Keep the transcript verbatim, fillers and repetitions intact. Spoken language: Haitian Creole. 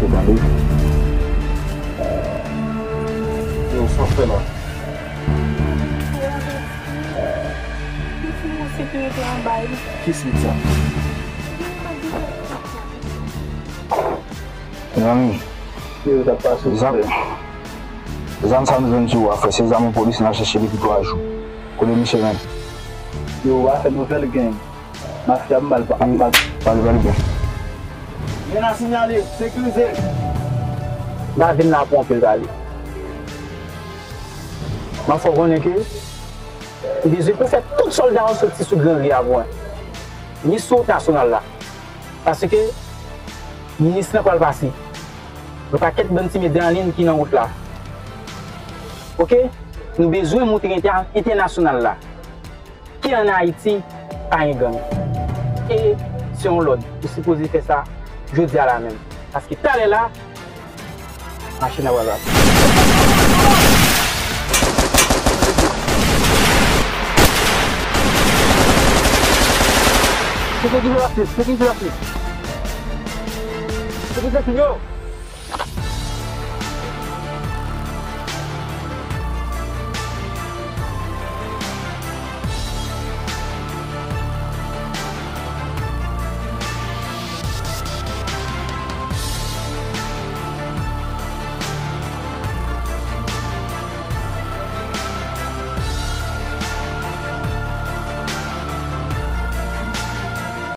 Ou tande? Yo, sa w fè la? Ki swit sa? Mezanmi, zam, zam sa nou jwenn sou ou a, frè, se zam yon polis n ap chèche depi twa jou. Kote misye menm? Yo, w a fè nouvèl gang. Mafya m bal pa. Pale, pale byen. Grenn a sinyale, sekirize. M pa vin la pou anpil pale. M ap fè w konnen ke m bezwen pou fè tout sòlda yo soti sou Gran Ri a pou mwen. Ni sou wout nasyonal la. Paske minis lan pral pase. Yon pakèt bann ti medalin ki nan wout la. Oke? Nou bezwen montre entè-, entènasyonal la ke ann Ayiti pa gen gang. E se yon lòd. Ou sipoze fè sa jodi a la menm. Paske talè la, machin nan pral pase. Sekirite la, sekirite la. Sekirite yo.